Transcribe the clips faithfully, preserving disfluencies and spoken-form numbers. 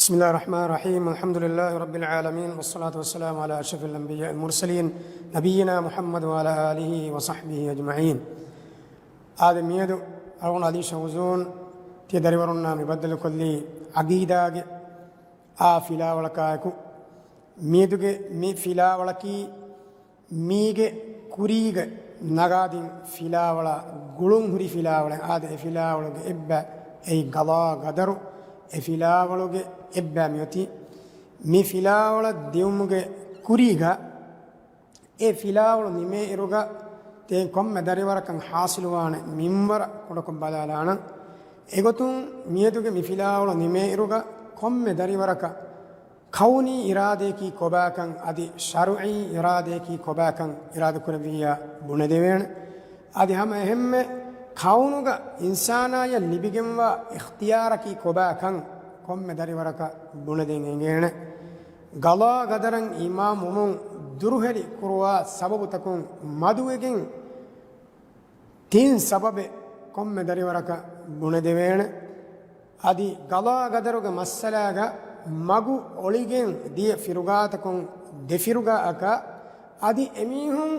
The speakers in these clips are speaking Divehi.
بسم الله الرحمن الرحيم. الحمد لله رب العالمين، والصلاة والسلام على أشرف الأنبياء والمرسلين، نبينا محمد وعلى آله وصحبه أجمعين. އާދެ، މިއަދު އަޅުގަނޑު އަލީ ޝައުޒޫން ތިޔަ ދަރިވަރުންނާ މި ބައްދަލުކޮށްލީ ޢަގީދާގެ އާ ފިލާވަޅަކާއެކު. މިއަދުގެ މި ފިލާވަޅަކީ މީގެ ކުރީގަ ނަގާދިން ފިލާވަޅާ ގުޅުން ހުރި ފިލާވަޅެއް. އާދެ، އެ ފިލާވަޅުގެ އެއްބަ އެއީ ގަޟާ ގަދަރު. އެ ފިލާވަޅުގެ އެއްބަ މިއޮތީ މި ފިލާވަޅަށް ދިއުމުގެ ކުރީގަ، އެ ފިލާވަޅު ނިމޭއިރުގަ ތޭ ކޮންމެ ދަރިވަރަކަށް ޙާޞިލުވާނެ މިންވަރަށް ކުޑަކޮށް ބަލާލާނަން. އެގޮތުން މިއަދުގެ މި ފިލާވަޅު ނިމޭއިރުގަ ކޮންމެ ދަރިވަރަކަށް ކައުނީ އިރާދަޔަކީ ކޮބާކަން އަދި ޝަރުޢީ އިރާދަޔަކީ ކޮބާކަން އިރާދަކުރެއްވިއްޔާ ބުނެދެވޭނެ. އަދި ހަމަ އެހެންމެ ކައުނުގަ އިންސާނާޔަށް ލިބިގެންވާ އިޚްތިޔާރަކީ ކޮބާކަން ކޮންމެ ދަރިވަރަކަށް ބުނެދޭން އެނގޭނެ. ގަޟާ ގަދަރަށް އީމާންވުމުން ދުރުހެލި ކުރުވާ ސަބަބުތަކުން މަދުވެގެން ތިން ސަބަބެއް ކޮންމެ ދަރިވަރަކަށް ބުނެދެވޭނެ. އަދި ގަޟާ ގަދަރުގެ މައްސަލާގަ މަގު އޮޅިގެން ދިޔަ ފިރުގާތަކުން ދެ ފިރުގާއަކަށް އަދި އެމީހުން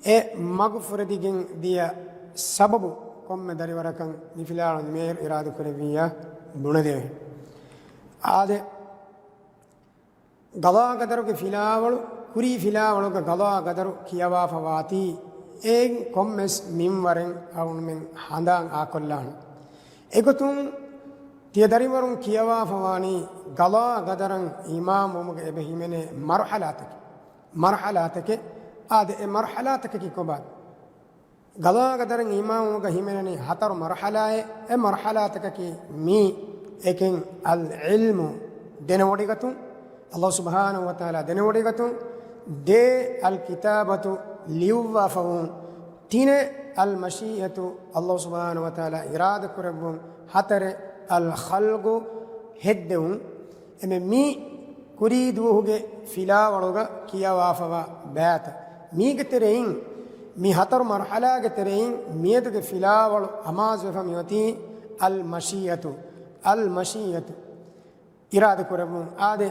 އެ މަގު ފުރެދިގެން ދިޔަ ސަބަބު ކޮންމެ ދަރިވަރަކަށް މި ފިލާވަޅު ނިމޭއިރު އިރާދަކުރެއްވިއްޔާ ބުނެދެވޭނެ. އާދެ، ގަޟާ ގަދަރުގެ ފިލާވަޅު، ކުރީ ފިލާވަޅުގަ ގަޟާ ގަދަރު ކިޔަވާފަ ވާތީ، އެއިން ކޮންމެސް މިންވަރެއް އަޅުގަނޑުމެން ހަނދާން އާކޮށްލާނަން. އެގޮތުން ތިޔަ ދަރިވަރުން ކިޔަވާފަ ވާނީ ގަޟާ ގަދަރަށް އީމާންވުމުގެ އެބަ ހިމެނޭ މަރުޙަލާތަކެއް، މަރުޙަލާތަކެއް. އާދެ، އެ މަރުޙަލާތަކަކީ ކޮބާ؟ ގަޟާ ގަދަރަށް އީމާންވުމުގަ ހިމެނެނީ ހަތަރު މަރުޙަލާއެއް. އެ މަރުޙަލާތަކަކީ މީ. އެކެއް އަލްޢިލްމު، ދެނެވޮޑިގަތުން، ﷲ ސުބްޙާނަހޫ ވަތަޢާލާ ދެނެވޮޑިގަތުން. ދޭ، އަލްކިތާބަތު، ލިޔުއްވާފަވުން. ތިނެއް، އަލްމަޝީއަތު، ﷲ ސުބްޙާނަހޫ ވަތަޢާލާ އިރާދަކުރެއްވުން. ހަތަރެއް، އަލްޚަލްޤު، ހެއްދެވުން. އެމެ މީ ކުރީ ދުވަހުގެ ފިލާވަޅުގަ ކިޔަވާފަވާ ބައިތައް. މީގެ ތެރެއިން، މި ހަތަރު މަރުޙަލާގެ ތެރެއިން މިއަދުގެ ފިލާވަޅު އަމާޒުވެފަ މިއޮތީ އަލްމަޝީއަތު، އަލްމަޝީއަތު، އިރާދަކުރެއްވުން. އާދެ،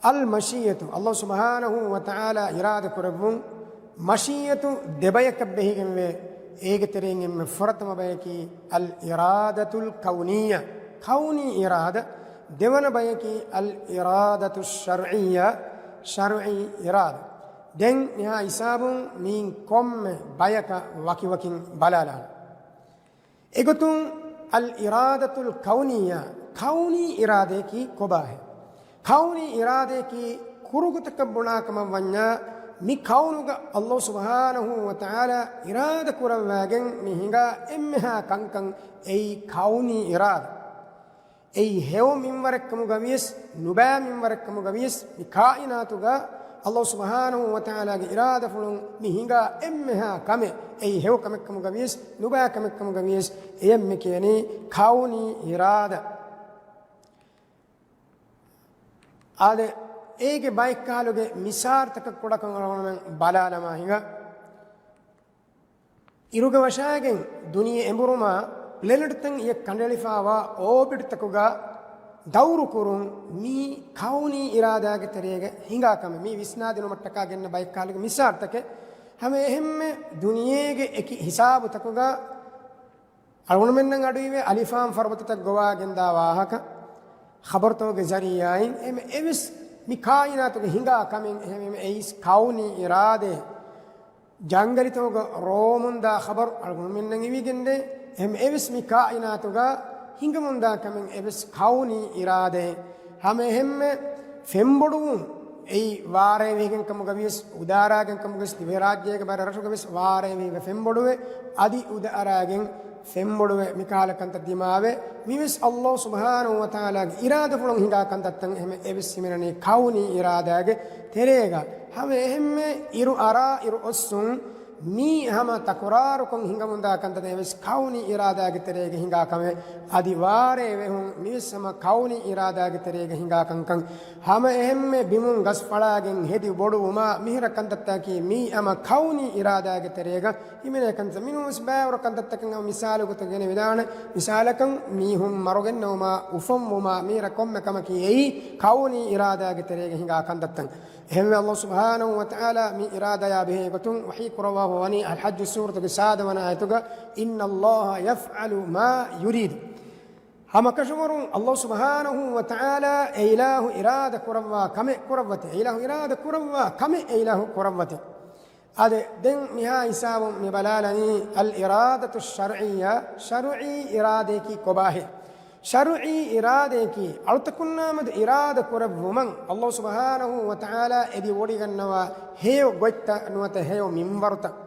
އަލްމަޝީއަތު، ﷲ ސުބްޙާނަހޫ ވަތަޢާލާ އިރާދަކުރެއްވުން. މަޝީއަތު ދެބަޔަކަށް ބެހިގެންވޭ. އޭގެ ތެރެއިން އެންމެ ފުރަތަމަ ބަޔަކީ އަލްއިރާދަތުލް ކައުނިއްޔަ، ކައުނީ އިރާދަ. ދެވަނަ ބަޔަކީ އަލްއިރާދަތުއް ޝަރްޢިއްޔަ، ޝަރްޢީ އިރާދަ. ދެން މިހާ ހިސާބުން މިއިން ކޮންމެ ބަޔަކަށް ވަކިވަކިން ބަލާލާނަން. އެގޮތުން އަލްއިރާދަތުލް ކައުނިއްޔާ، ކައުނީ އިރާދަޔަކީ ކޮބާހޭ؟ ކައުނީ އިރާދަޔަކީ ކުރުގުތަކަށް ބުނާ ކަމަށް ވަންޏާ، މި ކައުނުގަ ﷲ ސުބްޙާނަހޫ ވަތަޢާލާ އިރާދަ ކުރައްވާގެން މި ހިނގާ އެންމެހާ ކަންކަން އެއީ ކައުނީ އިރާދަ. އެއީ ހެޔޮ މިންވަރެއްކަމުގަ ވިޔަސް، ނުބައި މިންވަރެއްކަމުގަ ވިޔަސް، މި ކާއިނާތުގަ ﷲ ސުބްޙާނަހޫ ވަތަޢާލާގެ އިރާދަފުޅުން މި ހިނގާ އެންމެހާ ކަމެއް، އެއީ ހެޔޮ ކަމެއްކަމުގަ ވިޔަސް، ނުބައި ކަމެއްކަމުގަ ވިޔަސް، އެޔަށް މި ކިޔަނީ ކައުނީ އިރާދަ. އާދެ، އޭގެ ބައެއްކަހަލުގެ މިސާލުތަކަށް ކުޑަކޮށް އަޅުގަނޑުމެން ބަލާލަމާ ހިނގާ. އިރުގެ ވަށާގެން ދުނިޔެ އެނބުރުމާ، ޕްލެނެޓްތައް އިޔަށް ކަނޑައެޅިފާވާ އޯބިޓްތަކުގަ ދައުރުކުރުން މީ ކައުނީ އިރާދާގެ ތެރޭގަ ހިނގާ ކަމެއް. މީ ވިސްނާދިނުމަށްޓަކާ ގެންނަ ބައެއްކަހަލުގެ މިސާލުތަކެއް. ހަމަ އެހެންމެ ދުނިޔޭގެ އެކި ހިސާބުތަކުގަ އަޅުގަނޑުމެންނަށް އަޑުއިވޭ އަލިފާން ފަރުބަތަތައް ގޮވާގެންދާ ވާހަކަ، ޚަބަރުތަކުގެ ޒަރީޢާއިން އެމެ އެވެސް މި ކާއިނާތުގެ ހިނގާ ކަމެއް އެހެން އެއީސް ކައުނީ އިރާދައެއް. ޖަންގަލިތަކުގަ ރޯމުންދާ ޚަބަރު އަޅުގަނޑުމެންނަށް އިވިގެންދޭ. އެހެން އެވެސް މި ކާއިނާތުގަ ހިނގަމުންދާ ކަމެއް އެވެސް ކައުނީ އިރާދައެއް. ހަމަ އެހެންމެ ފެންބޮޑުވުން އެއީ ވާރޭ ވެހިގެން ކަމުގަ ވިޔަސް، އުދާރާގެން ކަމުގަ ވިޔަސް، ދިވެހިރާއްޖޭގެ ބައެއް ރަށުގަ ވިޔަސް ވާރޭ ވެހިގެން ފެންބޮޑުވެ، އަދި އުދާރާގެން ފެންބޮޑުވެ މިކަހަލަ ކަންތައް ދިމާވެ، މިވެސް ﷲ ސުބްޙާނަހޫ ވަތަޢާލާގެ އިރާދަފުޅުން ހިނގާ ކަންތައްތައް އެހެން އެވެސް ހިމެނެނީ ކައުނީ އިރާދާގެ ތެރޭގަ. ހަމަ އެހެންމެ އިރު އަރާ އިރު އޮއްސުން މީ ހަމަ ތަކުރާރުކޮށް ހިނގަމުންދާ ކަންތައްތައް ވެސް ކައުނީ އިރާދާގެ ތެރޭގަ ހިނގާ ކަމެއް. އަދި ވާރޭ ވެހުން މިވެސް ހަމަ ކައުނީ އިރާދާގެ ތެރޭގަ ހިނގާ ކަންކަން. ހަމަ އެހެންމެ ބިމުން ގަސް ފަޅާގެން ހެދި ބޮޑުވުމާ މިހިރަ ކަންތައްތަކީ މީ ހަމަ ކައުނީ އިރާދާގެ ތެރޭގަ ހިމެނޭ ކަންތައް. މިނޫންވެސް ބައިވަރު ކަންތައްތަކަށް ހަމަ މިސާލު ގޮތަށް ގެނެވިދާނެ. މިސާލަކަށް މީހުން މަރުގެންނެވުމާ އުފަންވުމާ މިހިރަ ކޮންމެ ކަމަކީ އެއީ ކައުނީ އިރާދާގެ ތެރޭގަ ހިނގާ ކަންތައްތައް. އެހެންވެ، ﷲ ސުބްޙާނަހޫ ވަތަޢާލާ މި އިރާދަޔާ ބެހޭ ގޮތުން ވަޙީ ކުރައްވާފަ ވަނީ އަލްޙައްޖު ސޫރަތުގެ ސާދަވަނަ އާޔަތުގަ، "إِنَّ اللَّهَ يَفْعَلُ مَا يُرِيدُ." ހަމަކަށަވަރުން ﷲ ސުބްޙާނަހޫ ވަތަޢާލާ އެ އިލާހު އިރާދަ ކުރައްވާ ކަމެއް ކުރައްވަތެ، އެ އިލާހު އިރާދަ ކުރައްވާ ކަމެއް އެ އިލާހު ކުރައްވަތެ. އާދެ، ދެން މިހާ ހިސާބުން މި ބަލާލަނީ އަލް އިރާދަތު ޝަރްޢިއްޔާ، ޝަރުޢީ އިރާދަޔަކީ ކޮބާހޭ؟ ޝަރުޢީ އިރާދަޔަކީ އަޅުތަކުންނާމެދު އިރާދަ ކުރެއްވުމަށް ﷲ ސުބްޙާނަހޫ ވަތަޢާލާ އެދި ވޮޑިގަންނަވާ ހެޔޮ ގޮތްތައް ނުވަތަ ހެޔޮ މިންވަރުތައް.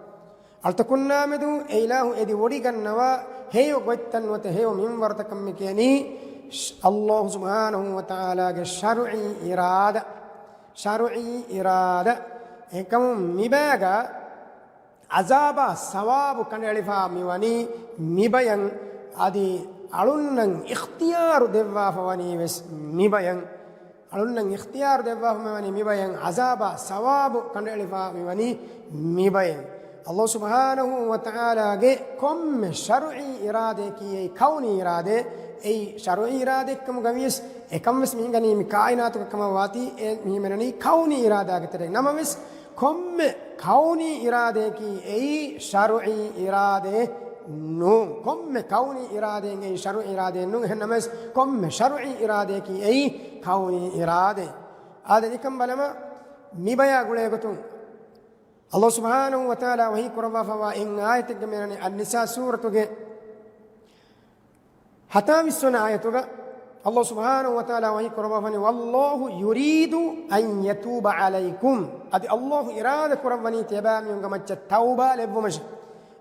އަޅުތަކުންނާމެދު އެ އިލާހު އެދި ވޮޑިގަންނަވާ ހެޔޮ ގޮތްތައް ނުވަތަ ހެޔޮ މިންވަރުތަކަށް މި ކިޔަނީ ޝް-، ﷲ ސުބްޙާނަހޫ ވަތަޢާލާގެ ޝަރުޢީ އިރާދަ. ޝަރުޢީ އިރާދަ. އެކަމުން މިބަޔަގަ ޢަޒާބާ ސަވާބު ކަނޑައެޅިފާ މިވަނީ މިބަޔަން، އަދި އަޅުންނަށް އިޚްތިޔާރު ދެއްވާފަ ވަނީ ވެސް މިބަޔަން. އަޅުންނަށް އިޚްތިޔާރު ދެއްވާފަ މިވަނީ މިބަޔަން، ޢަޒާބާ ސަވާބު ކަނޑައެޅިފާ މިވަނީ މިބަޔަން. ﷲ ސުބްޙާނަހޫ ވަތަޢާލާގެ ކޮންމެ ޝަރުޢީ އިރާދަޔަކީ އެއީ ކައުނީ އިރާދައެއް. އެއީ ޝަރުޢީ އިރާދައެއްކަމުގަވިޔަސް އެކަންވެސް މި ހިނގަނީ މި ކާއިނާތުގެ ކަމަށް ވާތީ އެ މި ހިމެނެނީ ކައުނީ އިރާދާގެ ތެރޭ. ނަމަވެސް ކޮންމެ ކައުނީ އިރާދައަކީ އެއީ ޝަރުޢީ އިރާދައެއް ނޫން. ކޮންމެ ކައުނީ އިރާދައެއް އެއީ ޝަރުޢީ އިރާދައެއް ނޫން. އެހެން ނަމަވެސް ކޮންމެ ޝަރުޢީ އިރާދައަކީ އެއީ ކައުނީ އިރާދައެއް. އާދެ، ނިކަން ބަލަމާ، މިބަޔާ ގުޅޭގޮތުން ﷲ ސުބްޙާނަހޫ ވަތަޢާލާ ވަޙީ ކުރައްވާފަވާ އެއް އާޔަތެއްގެ މިއަންނަނީ އައްނިސާ ސޫރަތުގެ ހަތާވީސް ވަނަ އާޔަތުގަ ﷲ ސުބްޙާނަހޫ ވަތަޢާލާ ވަޙީ ކުރައްވާފަނީ، "وَاللَّهُ يُرِيدُ أَن يَتُوبَ عَلَيْكُمْ." އަދި ﷲ އިރާދަ ކުރައްވަނީ ތިޔަބައިމީހުންގެ މައްޗަށް ތައުބާ ލެއްވުމަށެ.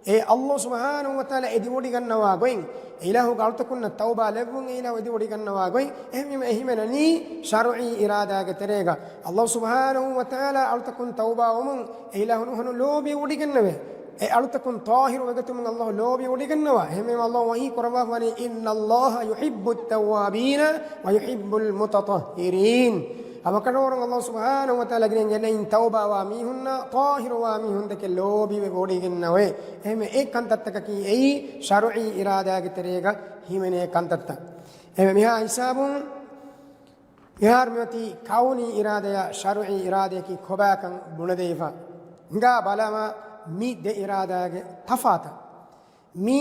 އެ ﷲ ސުބްޙާނަހޫ ވަތަޢާލާ އެދިވޮޑިގަންނަވާ ގޮތް، އެ އިލާހުގެ އަޅުތަކުންނަށް ތައުބާ ލެއްވުން އެ އިލާހު އެދިވޮޑިގަންނަވާ ގޮތް، އެހެންވީމަ އެ ހިމެނަނީ ޝަރުޢީ އިރާދާގެ ތެރޭގަ. ﷲ ސުބްޙާނަހޫ ވަތަޢާލާ އަޅުތަކުން ތައުބާވުމުން އެ އިލާހު ނުހަނު ލޯބި ވޮޑިގަންނަވޭ. އެ އަޅުތަކުން ޠާހިރު ވެގަތުމުން ﷲ ލޯބި ވޮޑިގަންނަވާ. އެހެންވީމަ ﷲ ވަޙީ ކުރައްވާފަވަނީ، "إِنَّ اللَّهَ يُحِبُّ التَّوَّابِينَ وَيُحِبُّ الْمُتَطَهِّرِينَ." ހަމަކަށަވަރުން ﷲ ސުބްޙާނަހޫ ވަތަޢާލާ ގިނައިން ގެނައިން ތައުބާވާ މީހުންނާ ޠާހިރުވާ މީހުންދެކެ ލޯބިވެ ވޮޑިގެންނަވޭ. އެހެންވެ އެ ކަންތައްތަކަކީ އެއީ ޝަރުޢީ އިރާދާގެ ތެރޭގަ ހިމެނޭ ކަންތައްތައް. އެހެންވެ މިހާ ހިސާބުން މިހާރު މިއޮތީ ކައުނީ އިރާދަޔާ ޝަރުޢީ އިރާދަޔަކީ ކޮބާކަން ބުނެދެވިފަ. ހިނގާ ބަލަމާ، މި ދެ އިރާދާގެ ތަފާތަށް. މީ،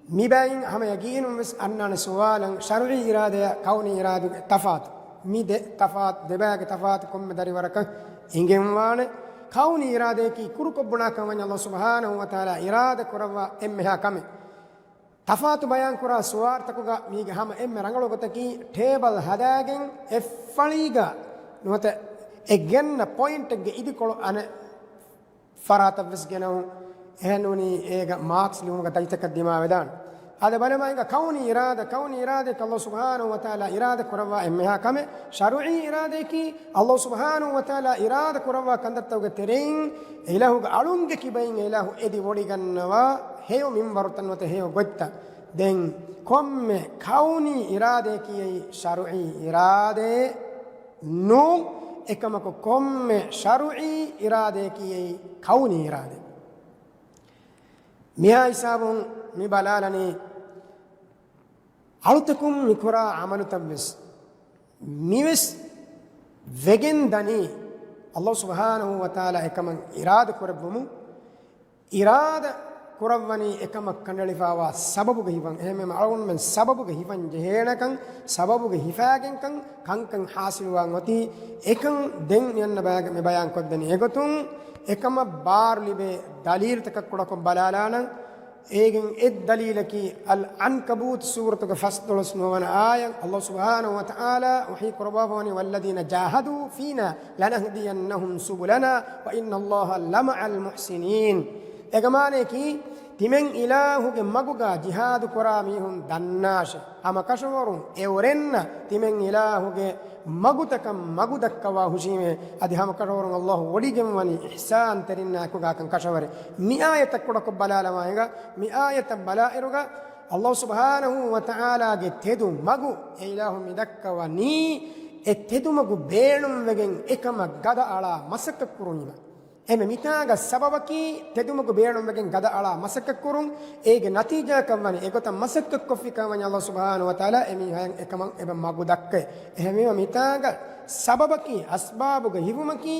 މިބައިން ހަމަ ޔަގީނުން ވެސް އަންނާނެ ސުވާލަށް، ޝަރުޢީ އިރާދަޔާ ކައުނީ އިރާދުގެ ތަފާތު. މި ދެ ތަފާތު، ދެބައިގެ ތަފާތު ކޮންމެ ދަރިވަރަކަށް އެނގެންވާނެ. ކައުނީ އިރާދަޔަކީ ކުރުކޮށް ބުނާކަން ވަންޏާ ﷲ ސުބްޙާނަހޫ ވަތަޢާލާ އިރާދަ ކުރައްވާ އެންމެހާ ކަމެއް. ތަފާތު ބަޔާން ކުރާ ސުވާލުތަކުގަ މީގެ ހަމަ އެންމެ ރަނގަޅު ގޮތަކީ ޓޭބަލް ހަދާގެން އެއްފަޅީގަ ނުވަތަ އެ ގެންނަ ޕޮއިންޓެއްގެ އިދިކޮޅު އަނެއް ފަރާތަށް ވެސް ގެނައުން. އެހެން ނޫނީ އޭގަ މާކްސް ލިޔުމުގަ ދަތިތަކަށް ދިމާވެދާނެ. އާދެ ބަލަމާ އިނގާ ކައުނީ އިރާދަ، ކައުނީ އިރާދައަކީ ﷲ ސުބްޙާނަހޫ ވަތަޢާލާ އިރާދަ ކުރައްވާ އެންމެހާ ކަމެއް. ޝަރުޢީ އިރާދަޔަކީ ﷲ ސުބްޙާނަހޫ ވަތަޢާލާ އިރާދަ ކުރައްވާ ކަންތައްތަކުގެ ތެރެއިން އެ އިލާހުގެ އަޅުންގެ ކިބައިން އެ އިލާހު އެދި ވޮޑިގަންނަވާ ހެޔޮ މިންވަރުތައް ނުވަތަ ހެޔޮ ގޮތްތައް. ދެން ކޮންމެ ކައުނީ އިރާދަޔަކީ އެއީ ޝަރުޢީ އިރާދައެއް ނޫން. އެކަމަކު ކޮންމެ ޝަރުޢީ އިރާދަޔަކީ އެއީ ކައުނީ އިރާދައެއް. މިހާ ހިސާބުން މި ބަލާލަނީ، އަޅުތަކުން މި ކުރާ ޢަމަލުތައް ވެސް، މިވެސް ވެގެން ދަނީ، ﷲ ސުބްޙާނަހޫ ވަތަޢާލާ އެކަމަށް އިރާދަ ކުރެއްވުމުން، އިރާދަ ކުރައްވަނީ އެކަމަށް ކަނޑައެޅިފައިވާ ސަބަބުގެ ހިފަން. އެހެންވީމަ އަޅުގަނޑުމެން ސަބަބުގެ ހިފަން ޖެހޭނެކަން، ސަބަބުގެ ހިފައިގެންކަން، ކަންކަން ޙާޞިލުވާން އޮތީ. އެކަން ދެން މިއަންނަ ބަޔަކަށް މި ބަޔާން ކޮށްދެނީ. އެގޮތުން އެކަމަށް ބާރު ލިބޭ ދަލީލުތަކަށް ކުޑަކޮށް ބަލާލާނަން. އޭގެން އެއް ދަލީލަކީ އަލްޢަންކަބޫތު ސޫރަތުގެ ފަސްދޮޅަސް ނުވަވަނަ އާޔަތް. ﷲ ސުބްޙާނަހޫ ވަތަޢާލާ ވަޙީ ކުރައްވާފަވަނީ، "وَالَّذِينَ جَاهَدُوا فِينَا لَنَهْدِيَنَّهُمْ سُبُلَنَا وَإِنَّ اللَّهَ لَمَعَ الْمُحْسِنِينَ." އޭގެ މާނަޔަކީ، ތިމެން އިލާހުގެ މަގުގަ ޖިހާދު ކުރާ މީހުން ދަންނާށެ. ހަމަ ކަށަވަރުން އެ އުރެންނަށް ތިމެން އިލާހުގެ މަގުތަކަށް މަގު ދައްކަވާ ހުށީމޭ. އަދި ހަމަ ކަށަވަރުން އައްލާހު ވޮޑިގެން ވަނީ އިޙްސާންތެރިންނާ އެކުގާކަން ކަށަވަރެއް. މި އާޔަތަށް ކުޑަކޮށް ބަލާލަމާއިގަ، މި އާޔަތަށް ބަލާއިރުގަ، އައްލާހު ސުބްޙާނަހޫ ވަތަޢާލާގެ ތެދު މަގު އެ އިލާހު މި ދައްކަވަނީ، އެ ތެދުމަގު ބޭނުންވެގެން އެކަމަށް ގަދައަޅާ މަސައްކަތް ކުރުންޏިމަ. އެމެ މިތާގަ ސަބަބަކީ ތެދުމަގު ބޭނުންވެގެން ގަދައަޅާ މަސައްކަތްކުރުން. އޭގެ ނަތީޖާކަށް ވަނީ އެގޮތަށް މަސައްކަތްކޮށްފިކަން ވަނީ އައްލާހު ސުބްޙާނަހޫ ވަތަޢާލާ އެމީހާއަށް އެކަމަށް އެބަ މަގު ދައްކައި. އެހެންވީމަ މިތާގަ ސަބަބަކީ، އަސްބާބުގެ ހިފުމަކީ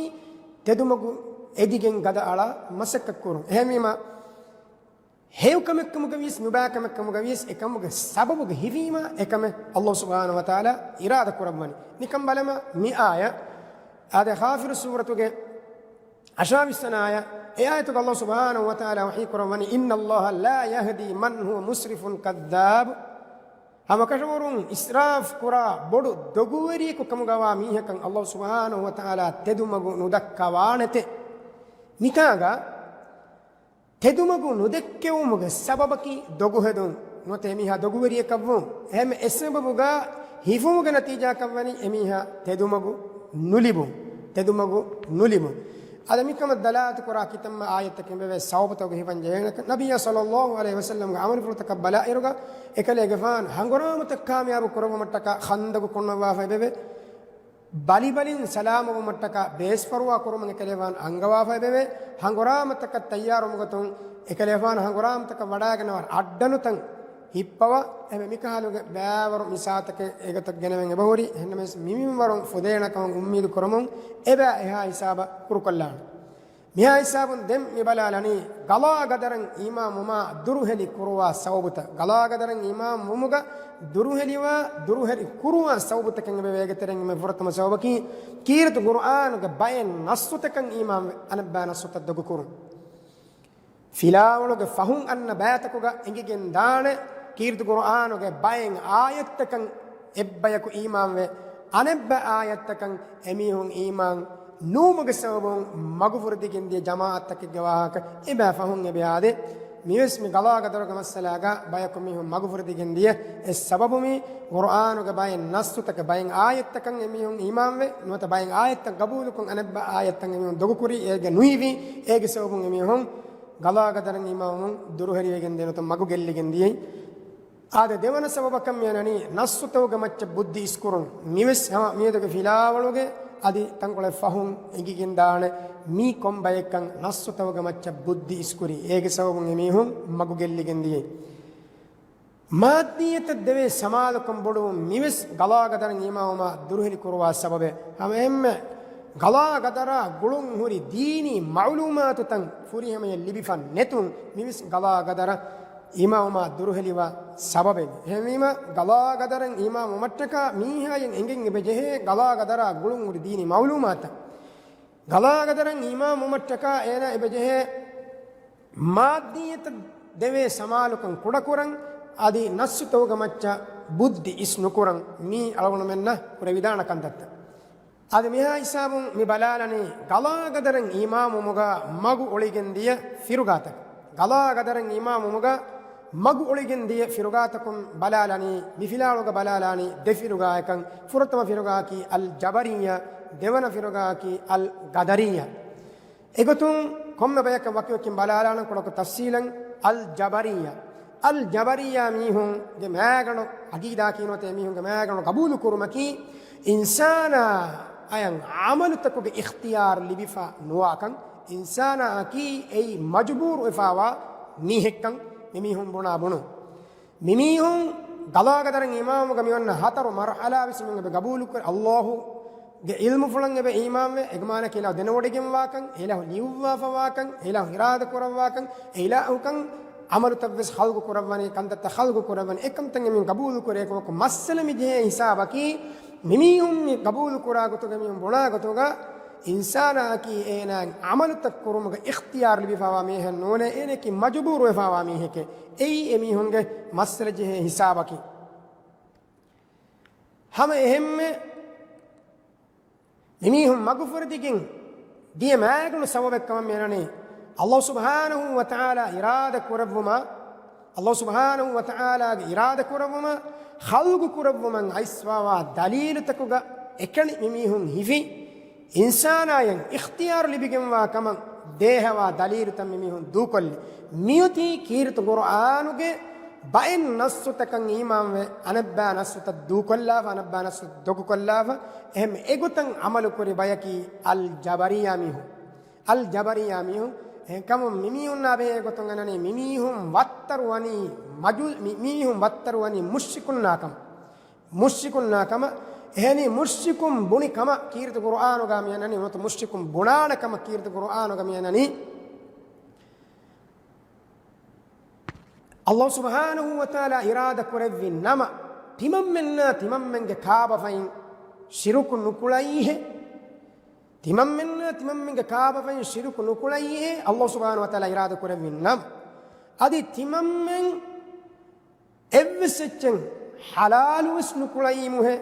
ތެދުމަގު އެދިގެން ގަދައަޅާ މަސައްކަތްކުރުން. އެހެންވީމަ ހެޔޮކަމެއްކަމުގަވިޔަސް، ނުބައިކަމެއްކަމުގަވިޔަސް، އެކަމުގެ ސަބަބުގެ ހިފީމަ އެކަމެއް އައްލާހު ސުބްޙާނަހޫ ވަތަޢާލާ އިރާދަ ކުރައްވަނީ. ނިކަން ބަލަމާ މި އާޔަ، އާދެ، ޣާފިރު ސޫރަތުގެ އަށާވީސް ވަނަ އާޔަ، އެ އާޔަތުގަ އައްލާހު ސުބްޙާނަހޫ ވަތަޢާލާ ވަޙީ ކުރައްވަނީ، إِنَّ اللَّهَ لَا يَهْدِي مَنْ هُوَ مُسْرِفٌ كَذَّابٌ. ހަމަކަށަވަރުން އިސްރާފް ކުރާ ބޮޑު ދޮގުވެރިޔަކު ކަމުގަވާ މީހަކަށް އައްލާހު ސުބްޙާނަހޫ ވަތަޢާލާ ތެދުމަގު ނުދައްކަވާނެތެ. މިތާގަ ތެދުމަގު ނުދެއްކެވުމުގެ ސަބަބަކީ ދޮގުހެދުން، ނުވަތަ އެމީހާ ދޮގުވެރިޔަކަށްވުން. އެހެން އެސަބަބުގަ ހިފުމުގެ ނަތީޖާކަށްވަނީ އެމީހާ ތެދުމަގު ނުލިބުން. ތެދުމަގު ނުލިބުން. އަދި މިކަމަށް ދަލާލަތު ކުރާ ކިތަންމެ އާޔަތްތަކެއް ވެވޭ ސަބަބުތަކުގެ ހިފަން ޖެހޭނެ. ނަބިއްޔާ ޞައްލައްލާހު ޢަލައިހި ވަސައްލަމްގެ ޢަމަލުފުޅުތަކަށް ބަލާއިރުގަ، އެކަލޭގެފާނު ހަނގުރާމަތައް ކާމިޔާބު ކުރައްވުމަށްޓަކާ ޚަންދަގު ކޮންނަވާފައި ވެވޭ. ބަލިބަލިން ސަލާމަވުމަށްޓަކާ ބޭސްފަރުވާ ކުރުމަށް އެކަލޭފާނު އަންގަވާފައި ވެވޭ. ހަނގުރާމަތަކަށް ތައްޔާރުވުމުގަތުން އެކަލޭފާނު ހަނގުރާމަތަކަށް ވަޑައިގަންނަވާ އައްޑަނުތައް ހިއްޕަވާ، އެހެން މިކަހަލުގެ ބައިވަރު މިސާލުތަކެއް އެގޮތަށް ގެނެވެން އެބަހުރި. އެހެންނަމަވެސް މި މިންވަރުން ފުދޭނެކަމަށް އުއްމީދު ކުރަމުން އެބަ އެހާ ހިސާބަށް ކުރުކޮށްލާނެ. މިހާ ހިސާބުން ދެން މި ބަލާލަނީ، ގަޟާ ގަދަރަށް އީމާންވުމާ ދުރުހެލި ކުރުވާ ސަބަބުތައް. ގަޟާ ގަދަރަށް އީމާންވުމުގަ ދުރުހެލިވާ، ދުރުހެލި ކުރުވާ ސަބަބުތަކެއް އެބަ އޭގެ ތެރެއިން މި ފުރަތަމަ ސަބަބަކީ، ކީރިތި ޤުރުއާނުގެ ބައެއް ނައްޞުތަކަށް އީމާންވެ، އަނެއްބައި ނައްޞުތައް ދޮގުކުރުން. ފިލާވަޅުގެ ފަހުން އަންނަ ބައިތަކުގަ އެނގިގެން ދާނެ، ކީރިތި ޤުރުއާނުގެ ބައެއް އާޔަތްތަކަށް އެއްބަޔަކު އީމާންވެ، އަނެއްބައި އާޔަތްތަކަށް އެމީހުން އީމާން ނުވުމުގެ ސަބަބުން މަގުފުރިދިގެން ދިޔަ ޖަމާޢަތްތަކެއްގެ ވާހަކަ އެބަ ފަހުން އެބަ އާދޭ. މިވެސް މި ގަޟާ ގަދަރުގެ މައްސަލާގަ ބަޔަކު މީހުން މަގުފުރިދިގެން ދިޔަ އެއް ސަބަބު މީ ޤުރުއާނުގެ ބައެއް ނައްޞުތަކަށް، ބައެއް އާޔަތްތަކަށް އެމީހުން އީމާންވެ، ނުވަތަ ބައެއް އާޔަތްތައް ގަބޫލުކޮށް އަނެއްބައި އާޔަތްތައް އެމީހުން ދޮގުކުރީ، އޭގެ ނުހިވީ، އޭގެ ސަބަބުން އެމީހުން ގަޟާ ގަދަރަށް އީމާންވުމުން ދުރުހެލިވެގެން ދިޔަ، ނުވަތަ މަގު ގެއްލިގެން ދިޔައީ. އާދެ، ދެވަނަ ސަބަބަކަށް މިއަންނަނީ ނައްޞުތަކުގެ މައްޗަށް ބުއްދި އިސްކުރުން. މިވެސް ހަމަ މިއަދުގެ ފިލާވަޅުގެ އަދި ތަންކޮޅެއް ފަހުން އެނގިގެންދާނެ، މީ ކޮން ބައެއްކަން ނައްޞުތަކުގެ މައްޗަށް ބުއްދި އިސްކުރީ. އޭގެ ސަބަބުން އެމީހުން މަގު ގެއްލިގެން ދިޔައީ. މާއްދިއްޔަތަށް ދެވޭ ސަމާލުކަން ބޮޑުވުން މިވެސް ގަޟާ ގަދަރަށް އީމާންވުމާ ދުރުހެލި ކުރުވާ ސަބަބެއް. ހަމައެހެންމެ ގަޟާ ގަދަރާ ގުޅުން ހުރި ދީނީ މަޢުލޫމާތުތައް ފުރިހަމަޔަށް ލިބިފަ ނެތުން މިވެސް ގަޟާ ގަދަރަށް އީމާންވުމާ ދުރުހެލިވާ ސަބަބެއް. އެހެންވީމަ، ގަޟާ ގަދަރަށް އީމާންވުމަށްޓަކާ މީހާޔަށް އެނގެން އެބަޖެހޭ ގަޟާ ގަދަރާ ގުޅުން ހުރި ދީނީ މަޢުލޫމާތައް. ގަޟާ ގަދަރަށް އީމާންވުމަށްޓަކާ އޭނާ އެބަޖެހޭ މާއްދިއްޔަތަށް ދެވޭ ސަމާލުކަން ކުޑަކުރަން، އަދި ނައްޞުތަކުގެ މައްޗަށް ބުއްދި އިސް ނުކުރަން، މީ އަޅުގަނޑުމެންނަށް ކުރެވިދާނެ ކަންތައްތައް. އަދި މިހާ ހިސާބުން މި ބަލާލަނީ، ގަޟާ ގަދަރަށް އީމާންވުމުގަ މަގު އޮޅިގެން ދިޔަ ފިރުގާތައް. ގަޟާ ގަދަރަށް އީމާންވުމުގަ މަގު އޮޅިގެން ދިޔަ ފިރުގާތަކުން ބަލާލަނީ، މި ފިލާވަޅުގަ ބަލާލާނީ ދެ ފިރުގާއަކަށް. ފުރަތަމަ ފިރުގާއަކީ އަލް ޖަބަރިއްޔާ، ދެވަނަ ފިރުގާއަކީ އަލް ޤަދަރިއްޔާ. އެގޮތުން ކޮންމެ ބަޔަކަށް ވަކިވަކިން ބަލާލާނަން ކުޑަކޮށް ތަފްޞީލަށް. އަލް ޖަބަރިއްޔާ، އަލް ޖަބަރިއްޔާ މީހުންގެ މާގަނޑު އަގީދާ ކީނުވަތަ އެމީހުންގެ މާގަނޑު ގަބޫލު ކުރުމަކީ، އިންސާނާ އަޔަށް ޢަމަލުތަކުގެ އިޚްތިޔާރު ލިބިފަ ނުވާކަން، އިންސާނާއަކީ އެއީ މަޖުބޫރުވެފަވާ މީހެއްކަން މިމީހުން ބުނާ ބުނުން. މިމީހުން ޤަޟާ ޤަދަރަށް އީމާންވުމުގަ މިއޮންނަ ހަތަރު މަރުޙަލާ ވެސް މިއޮން އެބަ ޤަބޫލުކުރޭ. ﷲ ގެ ޢިލްމުފުޅަށް އެބަ އީމާންވެ، އެގެ މާނައަކީ އިލާހު ދެނެވޮޑިގެންވާކަން، އެ އިލާހު ލިޔުއްވާފަވާކަން، އެ އިލާހު އިރާދަ ކުރައްވާކަން، އެ އިލާހުކަން ޢަމަލުތައްވެސް ޚަލްޤު ކުރައްވަނީ، ކަންތައްތައް ޚަލްޤު ކުރައްވަނީ، އެކަންތައް އެމީހުން ޤަބޫލު ކުރޭ. އެކަމަކު މައްސަލަ މި ޖެހޭ ހިސާބަކީ، މިމީހުން މި ޤަބޫލު ކުރާ ގޮތުގަ މީހުން ބުނާ ގޮތުގަ، އިންސާނާއަކީ އޭނާ ޢަމަލުތައް ކުރުމުގެ އިޚްތިޔާރު ލިބިފަވާ މީހެއް ނޫނޭ، އޭނައަކީ މަޖުބޫރުވެފަވާ މީހެކޭ. އެއީ އެމީހުންގެ މައްސަލަ ޖެހޭ ހިސާބަކީ. ހަމަ އެހެންމެ މިމީހުން މަގުފުރިދިގެން ދިޔަ މާގަނޑު ސަބަބެއްކަމަށް މިއަންނަނީ، ﷲ ސުބްޙާނަހޫ ވަތަޢާލާ އިރާދަ ކުރެއްވުމަށް، ﷲ ސުބްޙާނަހޫ ވަތަޢާލާގެ އިރާދަ ކުރެއްވުމަށް، ޚަލްޤު ކުރެއްވުމަށް އައިސްފަވާ ދަލީލުތަކުގަ އެކަނި މިމީހުން ހިފި، އިންސާނާޔަށް އިޚްތިޔާރު ލިބިގެންވާ ކަމަށް ދޭހަވާ ދަލީލުތައް މިމީހުން ދޫކޮށްލި. މިއޮތީ ކީރިތި ޤުރުއާނުގެ ބައެއް ނައްސުތަކަށް އީމާންވެ، އަނެއްބައި ނައްސުތައް ދޫކޮށްލާފަ، އަނެއްބައި ނައްސުތައް ދޮގުކޮށްލާފަ، އެހެން އެގޮތަށް ޢަމަލުކުރި ބަޔަކީ އަލް ޖަބަރިއްޔާ މީހުން. އަލް ޖަބަރިއްޔާ މީހުން. އެހެންކަމުން މިމީހުންނާ ބެހޭ ގޮތުން އަންނަނީ، މިމީހުން ވައްތަރު ވަނީ މަޖޫ-، މި-، މީހުން ވައްތަރު ވަނީ މުޝްރިކުންނާ ކަމަށް. މުޝްރިކުންނާ ކަމަށް. އެހެނީ މުޝްރިކުން ބުނި ކަމަށް ކީރިތި ޤުރުއާނުގަ މި އަންނަނީ، ނުވަތަ މުޝްރިކުން ބުނާނެ ކަމަށް ކީރިތި ޤުރުއާނުގަ މި އަންނަނީ. ﷲ ސުބްޙާނަހޫ ވަތަޢާލާ އިރާދަ ކުރެއްވި ނަމަ، ތިމަންމެންނާ ތިމަންމެންގެ ކާބަފައިން ޝިރުކު ނުކުޅައީހޭ. ތިމަންމެންނާ ތިމަންމެންގެ ކާބަފައިން ޝިރުކު ނުކުޅައީހޭ، ﷲ ސުބްޙާނަހޫ ވަތަޢާލާ އިރާދަ ކުރެއްވި ނަމަ. އަދި ތިމަންމެން އެއްވެސް އެއްޗެއް ޙަލާލުވެސް ނުކުޅައީމުހޭ،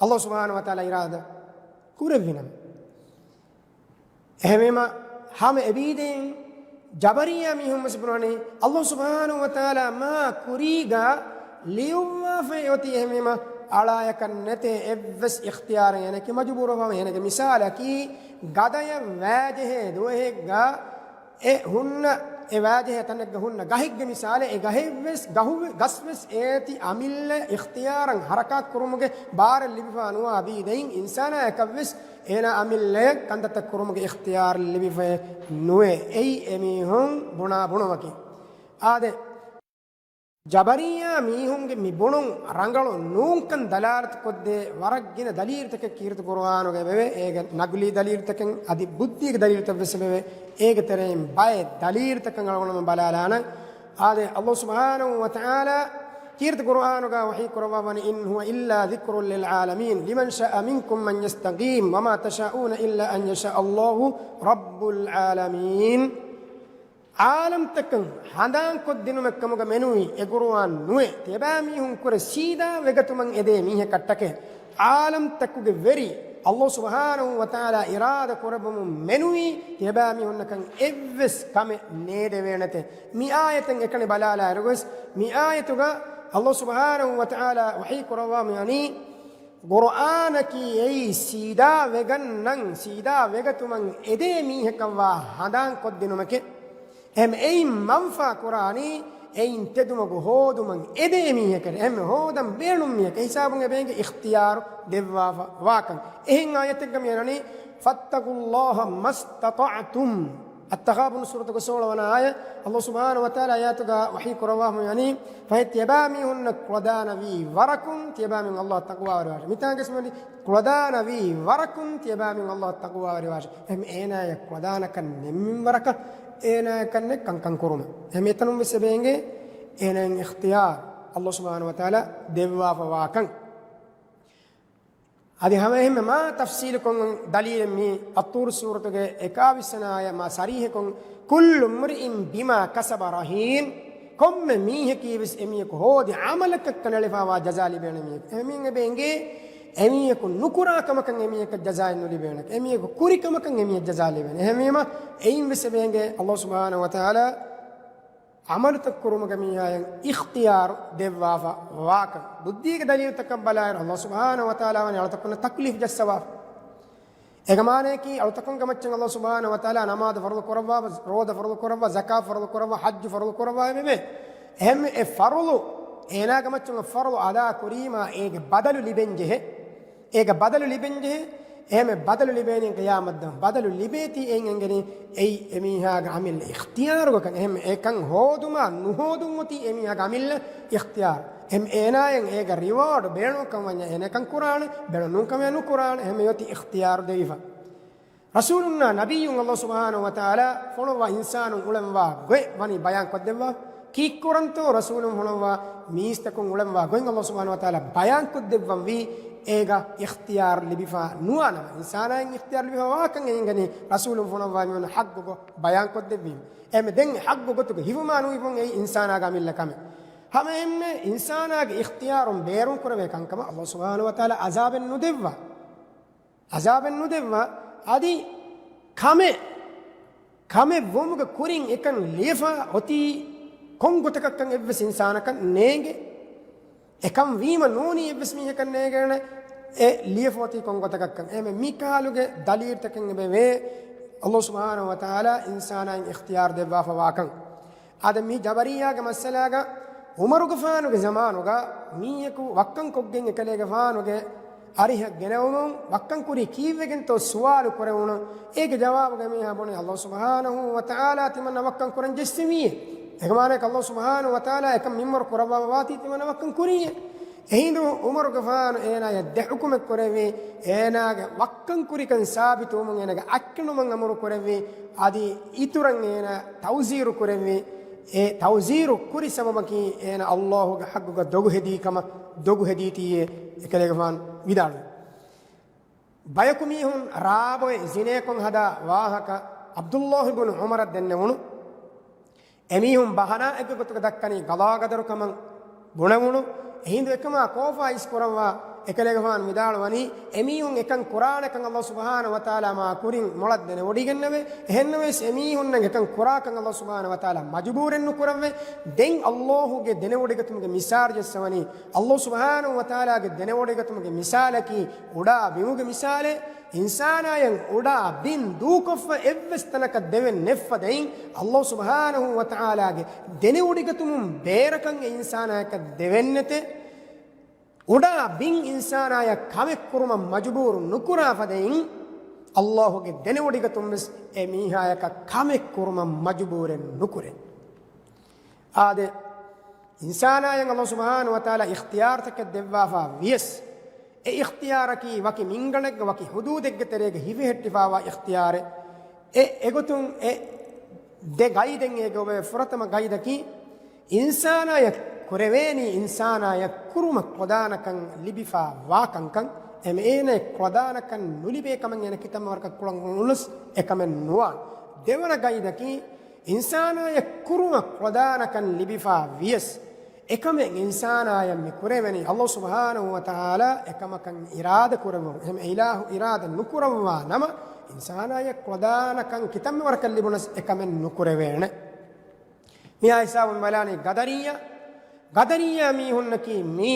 ﷲ ސުބްޙާނަހޫ ވަތަޢާލާ އިރާދަ ކުރެއްވި ނަމަ. އެހެންވީމަ، ހަމަ އެބީދެއިން ޖަބަރިއްޔާ މީހުން ވެސް ބުނަނީ، ﷲ ސުބްޙާނަހޫ ވަތަޢާލާ މާ ކުރީގަ ލިޔުއްވާފައި އޮތީ. އެހެންވީމަ، އަޅާޔަކަށް ނެތޭ އެއްވެސް އިޚްތިޔާރެއް އޭނައަކީ މަޖުބޫރުވެފަ. އޭނަގެ މިސާލަކީ، ގަދަޔަށް ވާޖެހޭ ދުވަހެއްގަ އެ ހުންނަ، އެ ވާޖެހޭ ތަނެއްގަ ހުންނަ ގަހެއްގެ މިސާލެއް. އެ ގަހެއްވެސް، ގަހު-، ގަސްވެސް އޭތި އަމިއްލަ އިޚްތިޔާރަށް ހަރަކާތް ކުރުމުގެ ބާރެއް ލިބިފަ ނުވާ އަބީދެއިން އިންސާނާޔަކަށްވެސް އޭނާ އަމިއްލައަށް ކަންތައްތައް ކުރުމުގެ އިޚްތިޔާރު ލިބިފައެއް ނުވޭ. އެއީ އެމީހުން ބުނާ ބުނުމަކީ. އާދެ، ޖަބަރިއްޔާ މީހުންގެ މި ބުނުން ރަނގަޅު ނޫންކަން ދަލާލަތު ކޮށްދޭ ވަރަށް ގިނަ ދަލީލުތަކެއް ކީރިތި ޤުރުއާނުގައި ވެވޭ. އޭގެ ނަގުލީ ދަލީލުތަކެއް އަދި ބުއްދީގެ ދަލީލުތައްވެސް ވެވޭ. އޭގެ ތެރެއިން ބައެއް ދަލީލުތަކަށް އަޅުގަނޑުމެން ބަލާލާނަން. އާދެ، ﷲ ސުބްޙާނަހޫ ވަތަޢާލާ ކީރިތި ޤުރުއާނުގަ ވަޙީ ކުރައްވާވަނީ، إن هو إلا ذكر للعالمين لمن شاء منكم أن يستقيم وما تشاءون إلا أن يشاء الله رب العالمين. ޢާލަމްތަކަށް ހަނދާންކޮށްދިނުމެއްކަމުގަ މެނުވީ އެ ޤުރުއާން ނުވެ، ތިޔަބައިމީހުން ކުރެ ސީދާ ވެގަތުމަށް އެދޭ މީހަކަށްޓަކައި. ޢާލަމްތަކުގެ ވެރި ﷲ ސުބްޙާނަހޫ ވަތަޢާލާ އިރާދަ ކުރެއްވުމުން މެނުވީ ތިޔަބައިމީހުންނަކަށް އެއްވެސް ކަމެއް ނޭދެވޭނެތެ. މި އާޔަތަށް އެކަނި ބަލާލާއިރުވެސް، މި އާޔަތުގަ ﷲ ސުބްޙާނަހޫ ވަތަޢާލާ ވަޙީ ކުރައްވާ މިވަނީ، ޤުރުއާނަކީ އެއީ ސީދާ ވެގަންނަން، ސީދާ ވެގަތުމަށް އެދޭ މީހަކަށްވާ ހަނދާންކޮށްދިނުމެކެ. އެހެން އެއިން މަންފާ ކުރާނީ، އެއިން ތެދުމަގު ހޯދުމަށް އެދޭ މީހަކަށް، އެހެން ހޯދަން ބޭނުން މީހަކަށް ހިސާބުން އެބޭނގެ އިޚްތިޔާރު ދެއްވާފަ ވާކަން. އެހެން އާޔަތެއްގަ މިއަންނަނީ، فاتقوا الله ما استطعتم. އައްތަޣާބުނު ސޫރަތުގެ ސޯޅަ ވަނަ އާޔަތް، ﷲ ސުބްޙާނަހޫ ވަތަޢާލާ އާޔަތުގަ ވަޙީ ކުރައްވާފަ މިވަނީ، ފަހެ ތިޔަބައިމީހުންނަށް ކުޅަދާނަވީ ވަރަކުން ތިޔަބައިމީހުން ﷲ އަށް ތަޤްވާވެރިވާށޭ. މިތާނގެ ސުމަނި ކުޅަދާނަވީ ވަރަކުން ތިޔަބައިމީހުން ﷲ އަށް ތަޤްވާވެރިވާށޭ. އެހެން އޭނާޔަށް ކުޅަދާނަކަން ނެތް މިންވަރަކަށް އޭނާޔަކަށް ނެތް ކަންކަން ކުރުމަށް. އެހެން އެތަނުން ވެސް އެބޭނގެ އޭނާއިން އިޚްތިޔާރު ﷲ ސުބްޙާނަހޫ ވަތަޢާލާ ދެއްވާފަ ވާކަން. އަދި ހަމައެހެންމެ މާ ތަފްސީލުކޮށް ދަލީލެއް މި އައްޠޫރު ސޫރަތުގެ އެކާވީސް ވަނަ އާޔަތް މާ ޞަރީޙަކޮށް، كل امرئ بما كسب رهين. ކޮންމެ މީހަކީވެސް އެމީހަކު ހޯދި ޢަމަލަކަށް ކަނޑައެޅިފައިވާ ޖަޒާ ލިބޭނެ މީހެކެ. އެހެންވީމަ އެބޭނގޭ އެމީހަކު ނުކުރާ ކަމަކަށް އެމީހަކަށް ޖަޒާއެއް ނުލިބޭނެ. އެމީހަކު ކުރި ކަމަކަށް އެމީހަށް ޖަޒާ ލިބޭނެ. އެހެންވީމަ އެއިން ވެސް އެބޭނގޭ ﷲ ސުބްޙާނަހޫ ވަތަޢާލާ ޢަމަލުތައް ކުރުމުގެ މީހާޔަށް އިޚްތިޔާރު ދެއްވާފަ ވާކަން. ބުއްދީގެ ދަލީލުތަކަށް ބަލާއިރު، ﷲ ސުބްޙާނަހޫ ވަތަޢާލާ ވަނީ އަޅުތަކުންނަށް ތަކްލީފް ޖައްސަވާފަ. އޭގެ މާނަޔަކީ، އަޅުތަކުންގެ މައްޗަށް ﷲ ސުބްޙާނަހޫ ވަތަޢާލާ ނަމާދު ފަރުޟު ކުރައްވާފަ، ރޯދަ ފަރުޟު ކުރައްވާ، ޒަކާތު ފަރުޟު ކުރައްވާ، ޙައްޖު ފަރުޟު ކުރައްވާ އެބަވޭ. އެހެން އެ ފަރުޟު، އޭނާގެ މައްޗުން އެ ފަރުޟު އަދާ ކުރީމާ އޭގެ ބަދަލު ލިބެން ޖެހޭ. އޭގެ ބަދަލު ލިބެން ޖެހޭ. އެހެން ބަދަލު ލިބޭނީ ޤިޔާމަތްދުވަހު. ބަދަލު ލިބޭތީ އެއިން އެނގެނީ އެއީ އެމީހާގެ އަމިއްލަ އިޚްތިޔާރުގަކަން. އެހެން އެކަން ހޯދުމާ ނުހޯދުން އޮތީ އެމީހާގެ އަމިއްލަ އިޚްތިޔާރު. އެހެން އޭނާޔަށް އޭގެ ރިވާޑު ބޭނުންކަން ވަންޏާ އޭނާ އެކަން ކުރާނެ، ބޭނުން ނޫންކަމެއް ނުކުރާނެ. އެހެން އޮތީ އިޚްތިޔާރު ދެވިފަ. ރަސޫލުންނާ ނަބިއްޔުން ﷲ ސުބްޙާނަހޫ ވަތަޢާލާ ފޮނުއްވާ އިންސާނުން އުޅެންވާ ގޮތް ވަނީ ބަޔާން ކޮށްދެއްވާ. ކީއްކުރަންތޯ ރަސޫލުން ފޮނުއްވާ މީސްތަކުން އުޅެންވާ ގޮތް ﷲ ސުބްޙާނަހޫ ވަތަޢާލާ ބަޔާން ކޮށްދެއްވަންވީ، އޭގަ އިޚްތިޔާރު ލިބިފަ ނުވާނަމަ، އިންސާނާއިން އިޚްތިޔާރު ލިބިފަ ވާކަން އެނގެނީ ރަސޫލުން ފޮނުއްވާ މިވަނީ ޙައްޤު ގޮތް ބަޔާން ކޮށްދެއްވީމަ. އެމެ ދެން ޙައްޤު ގޮތުގަ ހިފުމާ ނުހިފުން އެއީ އިންސާނާގެ އަމިއްލަ ކަމެއް. ހަމައެހެންމެ އިންސާނާގެ އިޚްތިޔާރުން ބޭރުން ކުރެވޭ ކަންކަމަށް ﷲ ސުބްޙާނަހޫ ވަތަޢާލާ ޢަޒާބެއް ނުދެއްވާ. ޢަޒާބެއް ނުދެއްވާ. އަދި ކަމެއް ކަމެއް ވުމުގެ ކުރިން އެކަން ލިޔެފަ އޮތީ ކޮން ގޮތަކަށްކަން އެއްވެސް އިންސާނަކަށް ނޭނގެ. އެކަން ވީމަ ނޫނީ އެއްވެސް މީހަކަށް ނޭނގޭނެ އެ ލިޔެފަ އޮތީ ކޮން ގޮތަކަށްކަން. އެހެންވެ މިކަހަލުގެ ދަލީލްތަކެއް އެބަވޭ އައްލާހު ސުބްޙާނަހޫ ވަތަޢާލާ އިންސާނާއިން އިޚްތިޔާރު ދެއްވާފަ ވާކަން. އާދެ، މި ޖަބަރިއްޔާގެ މައްސަލާގަ ޢުމަރުގެފާނުގެ ޒަމާނުގަ މީހަކު ވައްކަން ކޮށްގެން އެކަލޭގެފާނުގެ އަރިހަށް ގެނެވުމުން ވައްކަން ކުރީ ކީއްވެގެންތޯ ސުވާލު ކުރެވުނު. އޭގެ ޖަވާބުގަ މީހާ ބުނީ، އައްލާހު ސުބްޙާނަހޫ ވަތަޢާލާ ތިމަންނަ ވައްކަން ކުރަން ޖެއްސެވިއޭ. އޭގެ މާނައަކީ އައްލާހު ސުބްޙާނަހޫ ވަތަޢާލާ އެކަން މިންވަރު ކުރައްވާފަ ވާތީ ތިމަންނަ ވައްކަން ކުރީއޭ. އެހިނދު ޢުމަރުގެފާނު އޭނާޔަށް ދެ ޙުކުމެއް ކުރެއްވި. އޭނާގެ ވައްކަން ކުރިކަން ސާބިތުވުމުން އޭނާގެ އަތްކަނޑުމަށް އަމުރު ކުރެއްވި. އަދި އިތުރަށް އޭނާ ތައުޒީރު ކުރެއްވި. އެ ތައުޒީރު ކުރި ސަބަބަކީ އޭނާ އައްލާހުގެ ޙައްޤުގަ ދޮގު ހެދީ ކަމަށް، ދޮގު ހެދީތީއޭ އެކަލޭގެފާނު ވިދާޅުވި. ބަޔަކު މީހުން ރާބޮއެ ޒިނޭކޮށް ހަދާ ވާހަކަ ޢަބްދުއްލާހި ބުނު ޢުމަރަށް ދެންނެވުނު. އެމީހުން ބަހަނާއެއްގެ ގޮތުގަ ދައްކަނީ ޤަޟާ ޤަދަރު ކަމަށް ބުނެވުނު. އެހިނދު އެކަމާ ކޯފާ އިސްކުރައްވާ އެކަލޭގެފާނު ވިދާޅުވަނީ، އެމީހުން އެކަން ކުރާނެކަން އައްލާހު ސުބްޙާނަހޫ ވަތަޢާލާ މާ ކުރިން މޮޅަށް ދެނެވޮޑިގެންނެވެ. އެހެންނަމަވެސް އެމީހުންނަށް އެކަން ކުރާކަން އައްލާހު ސުބްޙާނަހޫ ވަތަޢާލާ މަޖުބޫރެއް ނުކުރައްވޭ. ދެން އައްލާހުގެ ދެނެވޮޑިގަތުމުގެ މިސާލު ޖެއްސަވަނީ. އައްލާހު ސުބްޙާނަހޫ ވަތަޢާލާގެ ދެނެވޮޑިގަތުމުގެ މިސާލަކީ އުޑާ ބިމުގެ މިސާލެއް. އިންސާނާޔަށް އުޑާ ބިން ދޫކޮށްފަ އެއްވެސް ތަނަކަށް ދެވެން ނެތްފަދައިން، އައްލާހު ސުބްޙާނަހޫ ވަތަޢާލާގެ ދެނެވޮޑިގަތުމުން ބޭރަކަށް އެ އިންސާނާޔަކަށް ދެވެންނެތެ. އުޑާ ބިން އިންސާނާޔަށް ކަމެއް ކުރުމަށް މަޖުބޫރު ނުކުރާ ފަދައިން، އައްލާހުގެ ދެނެވޮޑިގަތުން ވެސް އެ މީހާޔަކަށް ކަމެއް ކުރުމަށް މަޖުބޫރެއް ނުކުރޭ. އާދެ، އިންސާނާޔަށް އައްލާހު ސުބްޙާނަހޫ ވަތަޢާލާ އިޚްތިޔާރުތަކެއް ދެއްވާފަ ވިޔަސް، އެ އިޚްތިޔާރަކީ ވަކި މިންގަނޑެއްގެ ވަކި ޙުދޫދެއްގެ ތެރޭގަ ހިފެހެއްޓިފައިވާ އިޚްތިޔާރެއް. އެ، އެގޮތުން އެ ދެ ގައިދެއް އޭގެ އޮވޭ. ފުރަތަމަ ގައިދަކީ، އިންސާނާޔަށް ކުރެވޭނީ އިންސާނާޔަށް ކުރުމަށް ކޮލާނަކަން ލިބިފަ ވާކަންކަން، އެމެ އޭނަޔަށް ކޮލާނަކަން ނުލިބޭ ކަމެއް އޭނަ ކިތަންމެ ވަރަކަށް ކުޅަން އުޅުނުސް އެކަމެއް ނުވާން. ދެވަނަ ގައިދަކީ، އިންސާނާޔަށް ކުރުމަށް ކޮލާނަކަން ލިބިފަ ވިޔަސް، އެކަމެއް އިންސާނާޔަށް މި ކުރެވެނީ އައްލާހު ސުބްޙާނަހޫ ވަތަޢާލާ އެކަމަކަށް އިރާދަ ކުރެއްވުން. އެހެން އިލާހު އިރާދަ ނުކުރައްވާ ނަމަ، އިންސާނާޔަށް ކޮލާނަކަން ކިތަންމެ ވަރަކަށް ލިބުނަސް އެކަމެއް ނުކުރެވޭނެ. މިއާ ހިސާބުން ބަލާނީ ގަދަރިއްޔާ. ގަދަރިއްޔާ މީހުންނަކީ މީ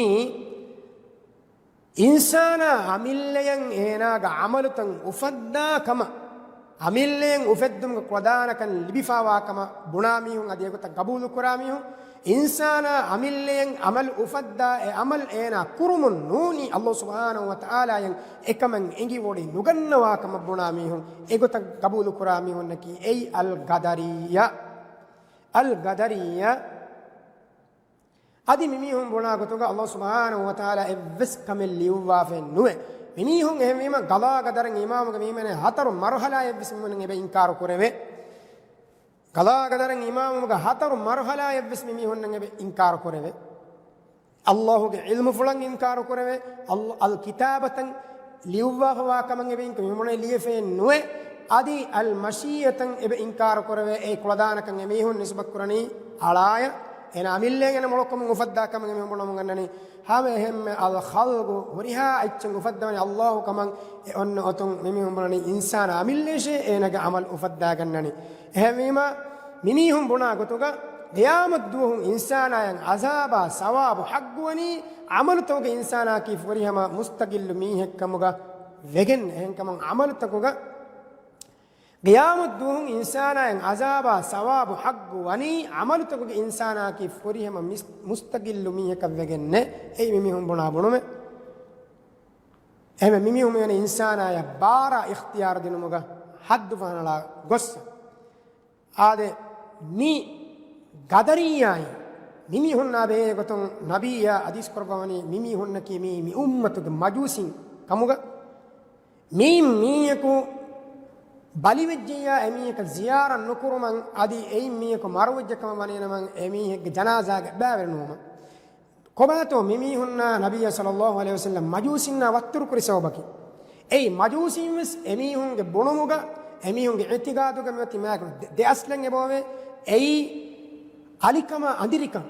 އިންސާނާ އަމިއްލަޔަށް އޭނާގެ އަމަލުތައް އުފައްދާ ކަމަށް، އަމިއްލަޔަށް އުފެއްދުމުގެ ކޮލާނަކަން ލިބިފައިވާ ކަމަށް ބުނާ މީހުން، އަދި އެގޮތަށް ގަބޫލު ކުރާ މީހުން، އިންސާނާ އަމިއްލަޔަށް އަމަލު އުފައްދާ އެ އަމަލު އޭނާ ކުރުމުން ނޫނީ އައްލާހު ސުބްޙާނަހޫ ވަތަޢާލާޔަށް އެކަމަށް އެނގިވޮޑި ނުގަންނަވާ ކަމަށް ބުނާ މީހުން، އެގޮތަށް ގަބޫލު ކުރާ މީހުންނަކީ އެއީ އަލް ގަދަރިއްޔާ. އަލް ގަދަރިއްޔާ. އަދި މިމީހުން ބުނާ ގޮތުގަ އައްލާހު ސުބްޙާނަހޫ ވަތަޢާލާ އެއްވެސް ކަމެއް ލިޔުއްވާފައެއް ނުވޭ. މިމީހުން އެހެންވީމަ، ޤަޟާ ޤަދަރަށް އީމާނުގެ މީމެން ހަތަރު މަރުޙަލާއެއްވެސް މިމީހުންނަށް އެބަ އިންކާރު ކުރެވޭ. ޤަޟާ ޤަދަރަށް އީމާނުގެ ހަތަރު މަރުޙަލާއެއްވެސް މިމީހުންނަށް އެބަ އިންކާރު ކުރެވޭ. އައްލާހުގެ ޢިލްމުފުޅަށް އިންކާރު ކުރެވޭ. އަލް، އަލް ކިތާބަތައް ލިޔުއްވާފަވާ ކަމަށް އެބަ އިންކާ، މި ބުނަނީ ލިޔެފައެއް ނުވޭ. އަދި އަލް މަޝިއްޔަތަށް އެބަ އިންކާރު ކުރެވޭ. އެ ކުޅަދާނަކަން އެމީހުން ނިސްބަތް ކުރަނީ އަޅާޔަށް. އޭނާ އަމިއްލައިން އޭނަ މޮޅުކަމުން އުފައްދާ ކަމަށް އެމީހުން ބުނަމުން ގަންނަނީ. ހަމަ އެހެންމެ އަލް ޚަލްޤު، ހުރިހާ އެއްޗެއް އުފައްދަވަނީ އައްލާހު ކަމަށް. އެ އޮންނަ އޮތުން މިމީހުން ބުނަނީ އިންސާނާ އަމިއްލައިން އޭނާގެ އަމަލު އުފައްދާ ގަންނަނީ. އެހެންވީމަ، މިމީހުން ބުނާ ގޮތުގަ ޤިޔާމަތް ދުވަހު އިންސާނާޔަށް ޢަޒާބާ ސަވާބު ޙައްޤުވަނީ ޢަމަލުތަކުގެ އިންސާނާއަކީ ފުރިހަމަ މުސްތަޤިއްލު މީހެއްކަމުގަ ވެގެން. އެހެންކަމުން ޢަމަލުތަކުގަ ޤިޔާމަތް ދުވަހު އިންސާނާޔަށް ޢަޒާބާ ސަވާބު ޙައްޤުވަނީ ޢަމަލުތަކުގެ އިންސާނާއަކީ ފުރިހަމަ މިސް، މުސްތަޤިއްލު މީހަކަށް ވެގެންނޭ. އެއީ މިމީހުން ބުނާ ބުނުމެއް. އެހެންވެ މިމީހުން މިވަނީ އިންސާނާޔަށް ބާރާ އިޚްތިޔާރު ދިނުމުގަ ޙައްދު ފަހަނަޅާ ގޮއްސަ. އާދެ، މި ގަދަރިއްޔާއިން މިމީހުންނާ ބެހޭ ގޮތުން ނަބިއްޔާ ޙަދީޘް ކުރައްވަވަނީ މިމީހުންނަކީ މީ މި އުއްމަތުގެ މަޖޫސީން ކަމުގަ. މީ މީހަކު ބަލިވެއްޖެއްޔާ އެމީހަކަށް ޒިޔާރަތް ނުކުރުމަށް، އަދި އެއިން މީހަކު މަރުވެއްޖެ ކަމަށް ވަނީނަމަ އެމީހެއްގެ ޖަނާޒާގަ ބައިވެރި ނުވުމަށް. ކޮބާތޯ މިމީހުންނާ ނަބިއްޔާ ޞައްލައްލާހު ޢަލައިހި ވަސައްލަމް މަޖޫސީންނާ ވައްތުރުކުރި ސަބަބަކީ؟ އެއީ މަޖޫސީން ވެސް އެމީހުންގެ ބުނުމުގަ، އެމީހުންގެ އިޢުތިޤާދުގަ މިއޮތީ މާކު ދެ، ދެ އަސްލެއް އެބައޮވޭ. އެއީ އަލިކަމާ އަނދިރިކަން.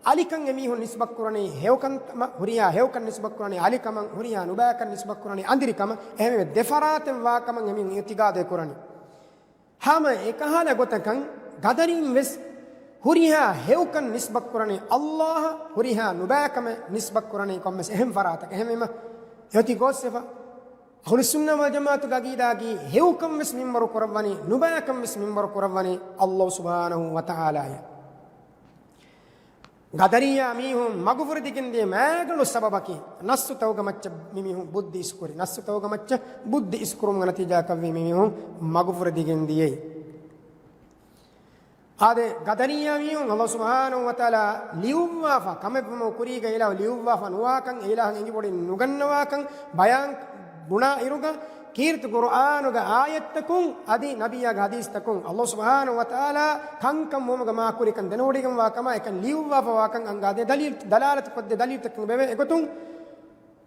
އަލިކަން އެމީހުން ނިސްބަތްކުރަނީ ހެޔޮކަން، ހުރިހާ ހެޔޮކަން ނިސްބަތްކުރަނީ އަލިކަމަށް، ހުރިހާ ނުބައިކަން ނިސްބަތްކުރަނީ އަނދިރިކަމަށް. އެހެންވެ ދެ ފަރާތެއް ވާކަމަށް އެމީހުން އިޢުތިޤާދެއް ކުރަނީ. ހަމަ އެކަހަލަ ގޮތަކަށް ގަދަރީން ވެސް ހުރިހާ ހެޔޮކަން ނިސްބަތްކުރަނީ އައްލާހަށް، ހުރިހާ ނުބައިކަމެއް ނިސްބަތްކުރަނީ ކޮންމެސް އެހެން ފަރާތަކަށް. އެހެންވީމަ، އެއޮތީ ގޯސްވެފަ. އަހުލުއްސުންނަ ވަލްޖަމާޢަތުގެ އަގީދާގައި ހެޔޮކަން ވެސް މިންވަރު ކުރައްވަނީ، ނުބައިކަން ވެސް މިންވަރު ކުރައްވަނީ އައްލާހު ސުބްޙާނަހު ވަތަޢާލާއޭ. ގަދަރިއްޔާ މީހުން މަގުފުރެދިގެން ދިޔަ މާގަނޑު ސަބަބަކީ، ނައްސުތަކުގެ މައްޗަށް މި މީހުން ބުއްދި އިސްކުރި، ނައްސުތަކުގެ މައްޗަށް ބުއްދި އިސްކުރުމުގެ ނަތީޖާއަކަށްވީ މި މީހުން މަގުފުރެދިގެން ދިޔައީ. އާދެ، ގަދަރިއްޔާ މީހުން އައްލާހު ސުބްޙާނަހު ވަތަޢާލާ ލިޔުއްވާފަ ކަމެއްވުމުގެ ކުރީގަ އިލާހު ލިޔުއްވާފަ ނުވާކަން، އެ އިލާހަށް އެނގިވޮޑިން ނުގަންނަވާކަން ބަޔާން ބުނާ އިރުގަ، ކީރިތި ޤުރުއާނުގެ އާޔަތްތަކުން އަދި ނަބިއްޔާގެ ޙަދީޘްތަކުން އައްލާހު ސުބްޙާނަހު ވަތަޢާލާ ކަންކަން ވުމުގެ މާ ކުރިކަން ދެނެވޮޑިގެންވާ ކަމާ، އެކަން ލިޔުއްވާފަވާކަން އަންގާދޭ ދަލީލް، ދަލާލަތުކޮށްދޭ ދަލީލްތަކެއް އެބަވޭ. އެގޮތުން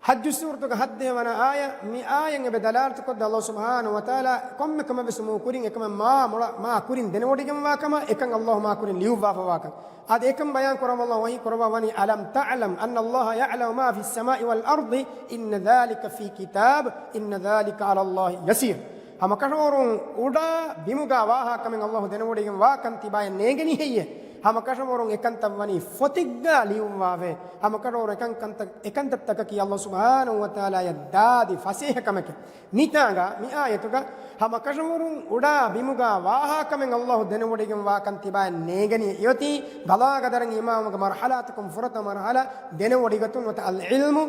ޙައްޖު ސޫރަތުގެ ހައްދެވަނަ އާޔަ، މި އާޔަތް އެބަ ދަލާލަތުކޮށްދޭ އައްލާހު ސުބްޙާނަހު ވަތަޢާލާ ކޮންމެ ކަމެއްވެސް ވުމުގެ ކުރިން އެކަމަށް މާ މޮޅަށް މާ ކުރިން ދެނެވޮޑިގެންވާ ކަމާ، އެކަން އައްލާހު މާ ކުރިން ލިޔުއްވާފަވާކަން. އާދެ، އެކަން ބަޔާން ކުރައްވާ އައްލާހު ވަޙީ ކުރައްވާ ވަނީ، ألم تعلم أن الله يعلم ما في السماء والأرض إن ذلك في كتاب إن ذلك على الله يسير. ހަމަ ކަށަވަރުން އުޑާ ބިމުގަ ވާހާ ކަމެއް އައްލާހު ދެނެވޮޑިގެން ވާކަން ތިބާޔަށް ނޭނގެނީ ހެއްޔޭ؟ ހަމަ ކަށަވަރުން އެކަންތައް ވަނީ ފޮތެއްގަ ލިޔުއްވާފަ. ހަމަ ކަށަވަރުން އެކަން ކަންތައް، އެކަންތައްތަކަކީ އައްލާހު ސުބްޙާނަހު ވަތަޢާލާޔަށް ދާދި ފަސޭހަ ކަމެކޭ. މިތާގަ މި އާޔަތުގަ ހަމަ ކަށަވަރުން އުޑާ ބިމުގަ ވާހާ ކަމެއް އައްލާހު ދެނެވޮޑިގެން ވާކަން ތިބާޔަށް ނޭނގެނީ އެއޮތީ ގަޟާ ޤަދަރަށް އީމާންވުމުގެ މަރުޙަލާތަކުން ފުރަތަމަ މަރުޙަލާ ދެނެވޮޑިގަތުން ވަތަ އަލްޢިލްމު،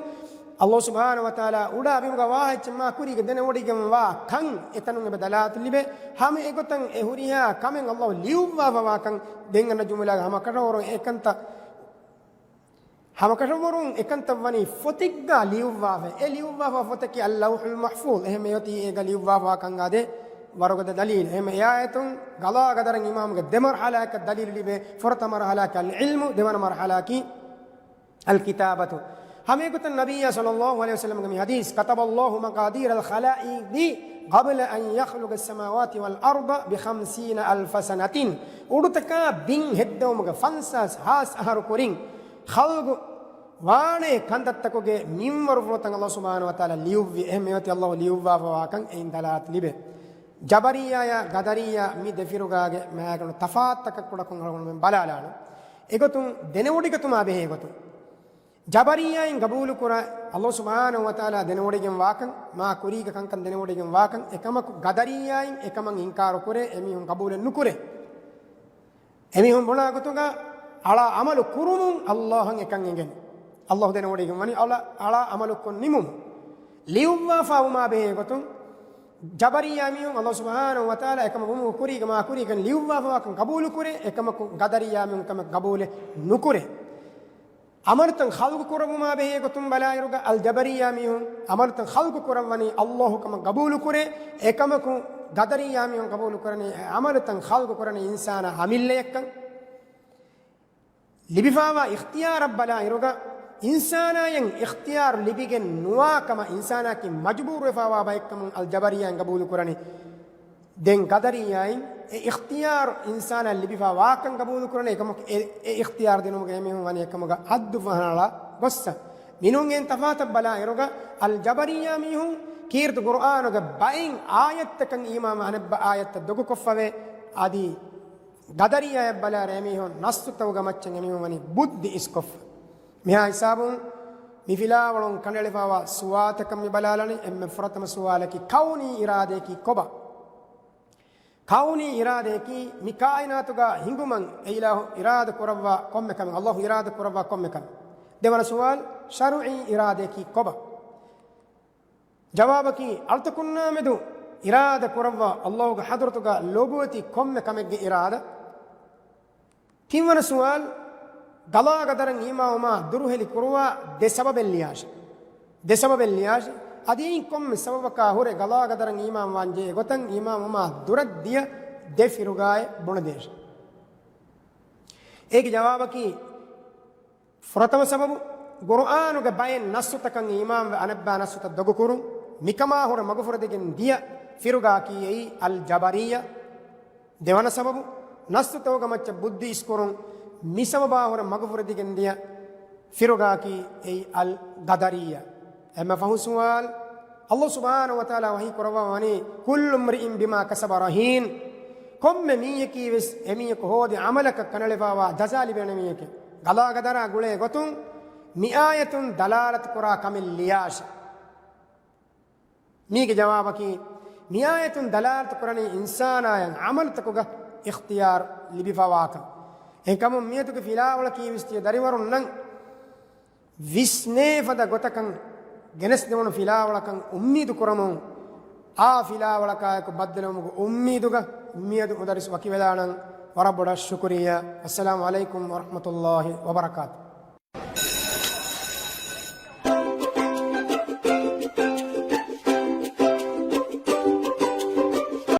އައްލާހު ސުބްޙާނަހު ވަތަޢާލާ އުޑާ ބިމުގަ ވާހާ އެއްޗެއް މާ ކުރީގަ ދެނެވޮޑިގެން ވާ ކަން އެތަނުން އެބަ ދަލާލަތު ލިބޭ. ހަމަ އެގޮތަށް އެ ހުރިހާ ކަމެއް އައްލާހު ލިޔުއްވާފަވާ ކަން ދެން އަންނަ ޖުމުލާގަ ހަމަ ކަށަވަރުން އެކަންތައް، ހަމަ ކަށަވަރުން އެކަންތައް ވަނީ ފޮތެއްގަ ލިޔުއްވާފަ. އެ ލިޔުއްވާފަ ފޮތަކީ އައްލައުޙުލް މަޙްފޫޡު. އެހެން އެއޮތީ އޭގަ ލިޔުއްވާފަވާ ކަން އާދެ ވަރުގަދަ ދަލީލް. އެހެން އެ އާޔަތުން ގަޟާ ޤަދަރަށް އީމާންވުމުގެ ދެ މަރުޙަލާއަކަށް ދަލީލް ލިބޭ. ފުރަތަމަ މަރުޙަލާއަކީ އަލްޢިލްމު، ދެވަނަ މަރުޙަލާއަކީ އަލްކިތާބަތު. ހަމައެގޮތަށް ނަބިއްޔާ ޞައްލައްލާހު ޢަލައިހި ވަސައްލަމްގެ މި ޙަދީޘް، كتب الله مقادير الخلائق قبل أن يخلق السماوات والأرض بخمسين ألف سنة. އުޑުތަކާ ބިން ހެއްދެވުމުގެ ފަންސާސް ހާސް އަހަރު ކުރިން ޚަލްޤު ވާނެ ކަންތައްތަކުގެ މިންވަރު ފުރަތަމަ އައްލާހު ސުބްޙާނަހު ވަތަޢާލާ ލިޔުއްވި. އެހެން އެއޮތީ އައްލާހު ލިޔުއްވާފަވާކަން އެއިން ދަލާލަތު ލިބޭ. ޖަބަރިއްޔާޔާ ޤަދަރިއްޔާ މި ދެ ފިރުގާގެ މާގަނޑު ތަފާތުތަކަށް ކުޑަކޮށް އަޅުގަނޑުމެން ބަލާލާނަން. އެގޮތުން ދެނެވޮޑިގަތުމާ ބެހޭ ގޮތުން ޖަބަރިއްޔާއިން ގަބޫލުކުރާ، އައްލާހު ސުބްޙާނަހު ވަތަޢާލާ ދެނެވޮޑިގެން ވާކަން، މާ ކުރީގަ ކަންކަން ދެނެވޮޑިގެން ވާކަން، އެކަމަކު ގަދަރިއްޔާއިން އެކަމަށް އިންކާރު ކުރޭ، އެމީހުން ގަބޫލެއް ނުކުރޭ. އެމީހުން ބުނާ ގޮތުގަ އަޅާ ޢަމަލު ކުރުމުން އައްލާހަށް އެކަން އެނގެނީ. އައްލާހު ދެނެވޮޑިގެން ވަނީ އަޅާ، އަޅާ ޢަމަލު ކޮށް ނިމުމުން. ލިޔުއްވާފަ ވުމާ ބެހޭ ގޮތުން ޖަބަރިއްޔާ މީހުން އައްލާހު ސުބްޙާނަހު ވަތަޢާލާ އެކަމަށް ވުމުގެ ކުރީގަ މާ ކުރީގަ ލިޔުއްވާފަވާކަން ގަބޫލު ކުރޭ، އެކަމަކު ގަދަރިއްޔާ މީހުން ކަމެއް ގަބޫލެއް ނުކުރޭ. ޢަމަލުތައް ޚަލްޤު ކުރައްވުމާ ބެހޭ ގޮތުން ބަލާއިރުގަ އަލްޖަބަރިއްޔާ މީހުން ޢަމަލުތައް ޚަލްޤު ކުރައްވަނީ އައްލާހު ކަމަށް ގަބޫލު ކުރޭ، އެކަމަކު ގަދަރިއްޔާ މީހުން ގަބޫލު ކުރަނީ އެ ޢަމަލުތައް ޚަލްޤު ކުރަނީ އިންސާނާ އަމިއްލައަށްކަން. ލިބިފާވާ އިޚްތިޔާރަށް ބަލާއިރުގަ އިންސާނާޔަށް އިޚްތިޔާރު ލިބިގެން ނުވާ ކަމަށް އިންސާނާއަކީ މަޖުބޫރުވެފާވާ ބައެއްކަމުން އަލްޖަބަރިއްޔާއިން ގަބޫލު ކުރަނީ. ދެން ގަދަރިއްޔާއިން އެ އިޚްތިޔާރު އިންސާނާއަށް ލިބިފާ ވާކަން ގަބޫލު ކުރަނީ، އެކަމަކު އެ، އެ އިޚްތިޔާރު ދިނުމުގަ އެމީހުން ވަނީ އެކަމުގަ ހައްދު ފަހަނަޅާ ގޮއްސަ. މިނޫން އެން ތަފާތަށް ބަލާއިރުގަ އަލްޖަބަރިއްޔާ މީހުން ކީރިތި ޤުރުއާނުގެ ބައެއް އާޔަތްތަކަށް އީމާން އަނެއްބަ އާޔަތްތައް ދޮގުކޮށްފަވޭ. އަދި ގަދަރިއްޔާއަށް ބަލާއިރު އެމީހުން ނައްސުތަކުގެ މައްޗަށް އެމީހުން ވަނީ ބުއްދި އިސްކޮށްފަ. މިހާ ހިސާބުން މި ފިލާވަޅުން ކަނޑައެޅިފާވާ ސުވާލުތަކަށް މި ބަލާލަނީ. އެންމެ ފުރަތަމަ ސުވާލަކީ ކައުނީ އިރާދައަކީ ކޮބާ؟ ކައުނީ އިރާދައަކީ މި ކާއިނާތުގަ ހިނގުމަށް އެ އިލާހު އިރާދަ ކުރައްވާ ކޮންމެ ކަމެއް، އައްލާހު އިރާދަ ކުރައްވާ ކޮންމެ ކަމެއް. ދެވަނަ ސުވާލު، ޝަރުޢީ އިރާދައަކީ ކޮބާ؟ ޖަވާބަކީ، އަޅުތަކުންނާމެދު އިރާދަ ކުރައްވާ އައްލާހުގެ ޙަޟްރަތުގަ ލޯބިވެތި ކޮންމެ ކަމެއްގެ އިރާދަ. ތިންވަނަ ސުވާލު، ޤަޟާ ޤަދަރަށް އީމާންވުމާ ދުރުހެލި ކުރުވާ ދެ ސަބަބެއް ލިޔާށި. ދެ ސަބަބެއް ލިޔާށި. އަދި އެއިން ކޮންމެ ސަބަބަކާ ހުރެ ޤަޟާ ޤަދަރަށް އީމާން ވާން ޖެހޭ ގޮތަށް އީމާންވުމާ ދުރަށް ދިޔަ ދެ ފިރުގާއެއް ބުނެދޭށި. އޭގެ ޖަވާބަކީ، ފުރަތަމަ ސަބަބު، ޤުރުއާނުގެ ބައެއް ނައްސުތަކަށް އީމާންވެ އަނެއްބައި ނައްސުތައް ދޮގުކުރުން. މިކަމާ ހުރެ މަގުފުރެދިގެން ދިޔަ ފިރުގާއަކީ އެއީ އަލް ޖަބަރިއްޔާ. ދެވަނަ ސަބަބު، ނައްސުތަކުގެ މައްޗަށް ބުއްދި އިސްކުރުން. މި ސަބަބާ ހުރެ މަގުފުރެދިގެން ދިޔަ ފިރުގާއަކީ އެއީ އަލް ޤަދަރިއްޔާ. އެންމެ ފަހު ސުވާލު، އައްލާހު ސުބްޙާނަހު ވަތަޢާލާ ވަޙީ ކުރައްވާ ވަނީ، كل امرئ بما كسب رهين. ކޮންމެ މީހަކީ ވެސް އެމީހަކު ހޯދި ޢަމަލަކަށް ކަނޑައެޅިފައިވާ ޖަޒާ ލިބޭނެ މީހެކޭ. ގަޟާ ޤަދަރާ ގުޅޭ ގޮތުން މި އާޔަތުން ދަލާލަތު ކުރާ ކަމެއް ލިޔާށޭ. މީގެ ޖަވާބަކީ، މި އާޔަތުން ދަލާލަތު ކުރަނީ އިންސާނާޔަށް ޢަމަލުތަކުގަ އިޚްތިޔާރު ލިބިފަވާކަން. އެހެންކަމުން މިއަދުގެ ފިލާވަޅަކީ ވެސް ތިޔަ ދަރިވަރުންނަށް ވިސްނޭ ފަދަ ގޮތަކަށް ގެނެސްދެވުނު ފިލާވަޅަކަށް އުއްމީދު ކުރަމުން، އާ ފިލާވަޅަކާއެކު ބައްދަލުވުމުގެ އުއްމީދުގަ މިއަދު މުދައްރިސް ވަކިވެލާނަން. ވަރަށް ބޮޑަށް ޝުކުރިއްޔާ. އައްސަލާމު ޢަލައިކުމް ވަރަޙްމަތުﷲި ވަބަރަކާތު.